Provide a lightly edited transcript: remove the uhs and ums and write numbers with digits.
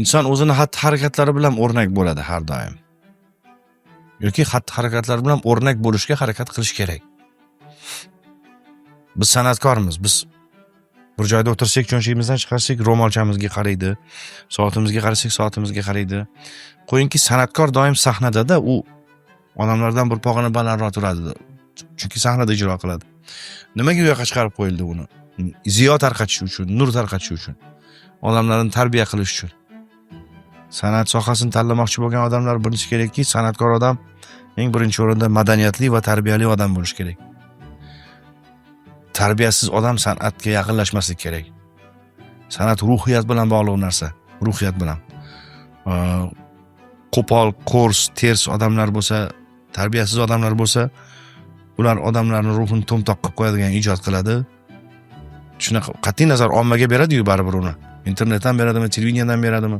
Inson o'zini xatti harakatlari bilan o'rnak bo'ladi har doim yoki xatti harakatlari bilan o'rnak bo'lishga harakat qilish kerak. Biz san'atkormiz. Biz bir joyda o'tirsak, cho'nchagimizdan chiqarsak, ro'molchamizga qaraydi, soatimizga qarasak, soatimizga qaraydi. Qo'yingki, san'atkor doim sahnadada, u odamlardan bir pog'ona balandroq turadi, chunki sahnada ijro qiladi. Nimaga u yoqqa chiqarib qo'yildi uni? Ziyo tarqatish uchun, nur tarqatish uchun, odamlarni tarbiya qilish uchun. San'at sohasini tanlamoqchi bo'lgan odamlar bilishi kerakki, san'atkor odam eng birinchi o'rinda madaniyatli va tarbiyali odam bo'lishi kerak. Tarbiyasiz odam san'atga yaqinlashmaslik kerak. San'at ruhiyat bilan bog'liq narsa, ruhiyat bilan. Qo'pol, qo'rs, ters odamlar bo'lsa, tarbiyasiz odamlar bo'lsa, ular odamlarni ruhini to'mtoq qilib qo'yadigan ijod qiladi. Shunaqa qat'iy nazar ommaga beradiyu baribir uni, internetdan beradimi, televideniyadan beradimi.